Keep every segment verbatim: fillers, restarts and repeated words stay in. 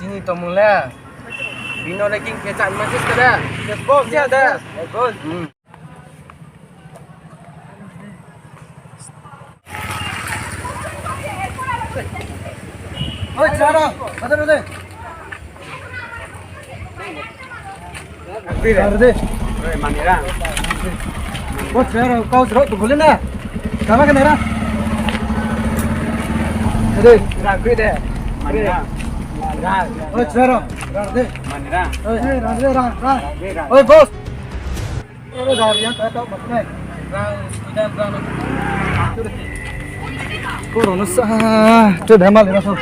Ini tomung le. Bino le king kechan masis kada. Yes, boss. Siya da. Yes, boss. Hmm. Oi, chara, ada ada. Rang ri de. Oi, mani rang. Bo chara kau chara tu boleh na. Sama kena rang. Ade. Rang ri de. Mani rang. Rang. Oi, chara. Rang de. Mani rang. Oi, rang de, rang, rang. Rang de, rang. Oi, boss. Oi, rang yang kata mak nai. Rang, sudah rang. Koro no sa. Tu dah mal rasa.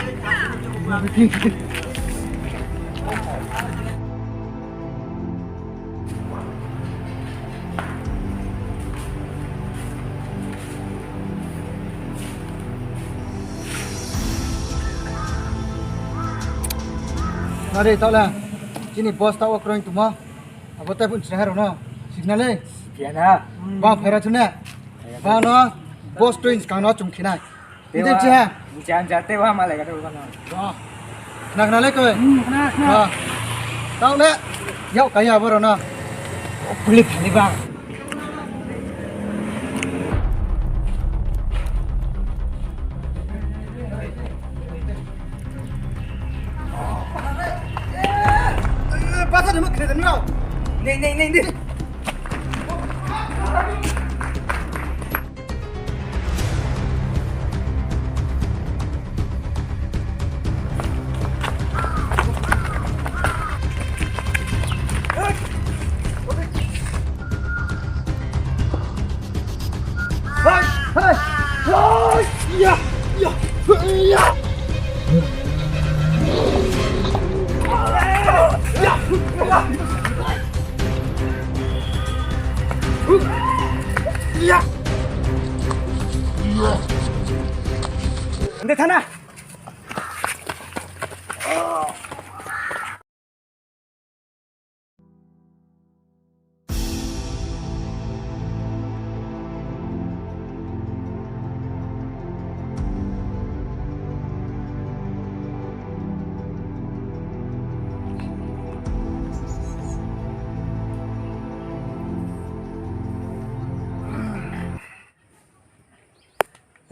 Nari, tau la. Chini boss tau kroi tuma. Abo tai pun chihar no. Signal le. Piana. Bang phera thune. Bang no. Boss tu inskang no chung khinai. Tewa. Ide chiha. Jan ja tewa malai ka tewa no. Wah. Khna khna le koi. Hmm, khna, khna. Wah. Tau le. Yau kaya boro no. Kulit thani ba. Basa ni mo kre ni rao. Nei, nei, nei, nei. Ande thana.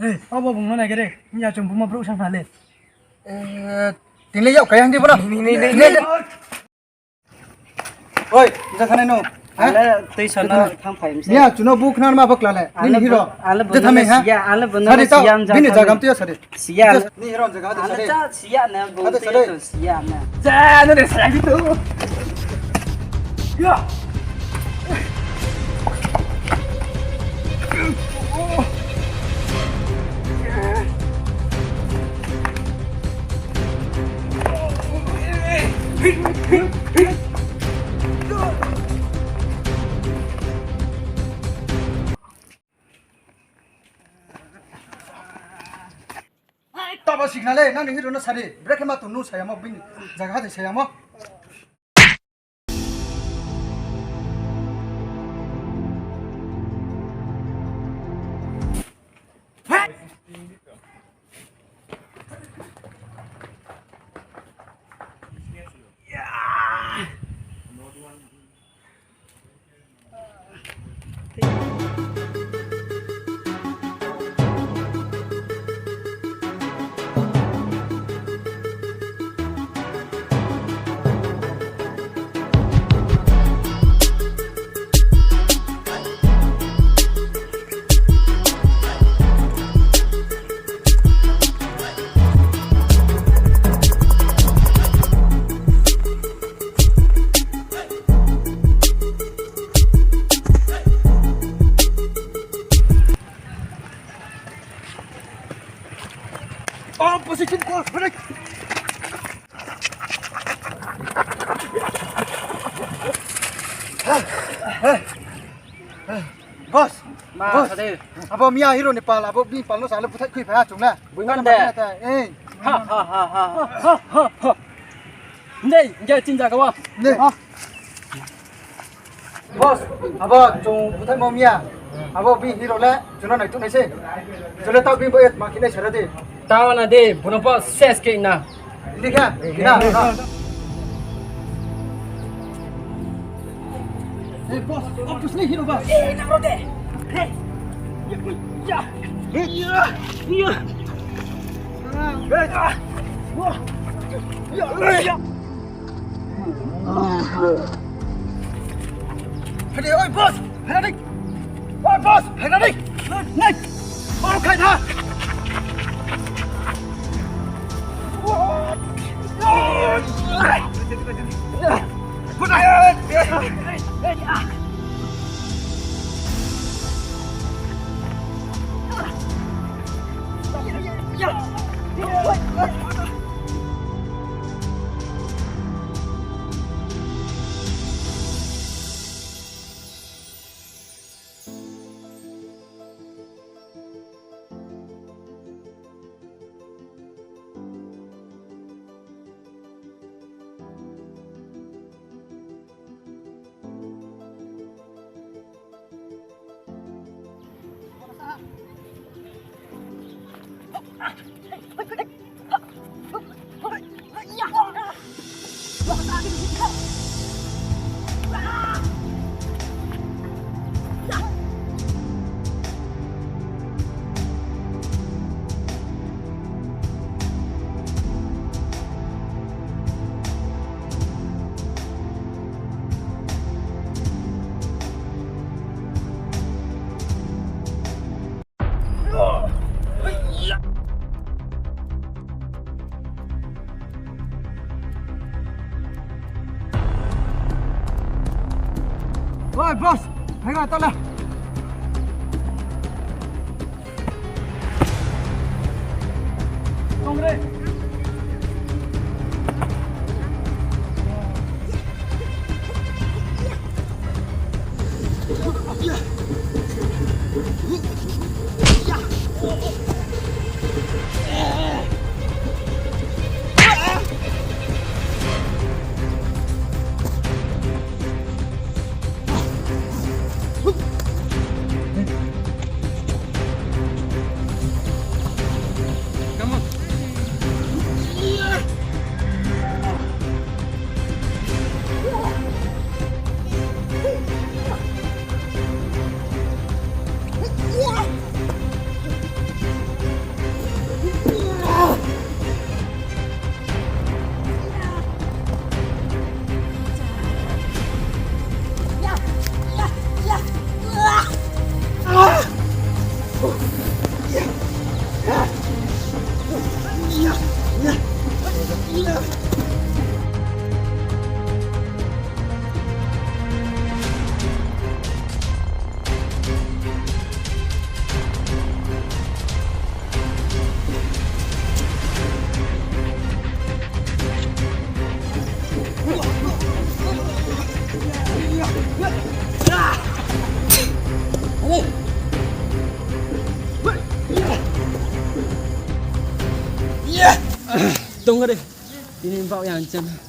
Ei, abo bung no nai gere, ya chung buma brouh sang ha le. Eh, ting le yag kaya hing di bono. Ni, ni, ni, ni. Oi, ja thanai no. Ale tui sa no thang phai mse. Ni a chuno bu khna ma bakla le. Nini hero. Ale bu ja thanai ha. Siya, ale bu no sari tau, siya, bini jagam tuya sari. Siya. Ni hero jaga de sari. Ale cha siya na bu tuya to siya na. Ja no de sari tu. Ya. Taba signal le, nang ni hero no sari, brake ma tong nu sayamo, bini jaga de sayamo. Oh, position call, break. Boss, ma, boss. Abo miya hero ni pal, abo bini pal no sa le buthai khui phai ha chung na. Bui man de. Ei. Ha, ha, ha. Nei, hingke chinja ka wa. Nei. Ha. Boss, abo chung buthaimo miya. Abo bini hero le chung no naituk nai se. Chung le tao bini bo et ma khe nai sara di. Tao na di, buno bo ses khe na. Ini kha, ini kha. Eh, boss, oh, boss ni hero ba. Eh, nang rode. Hey. Ya. Ya. Ya. Ya. Wah. Ya. Ya. Hadi, oi, boss. Hadi. Oi, boss. Hadi. Nai. Oi, khai tha. Oi, boss, phaikha tala. Come on. Tong re, tini baoh yang chana.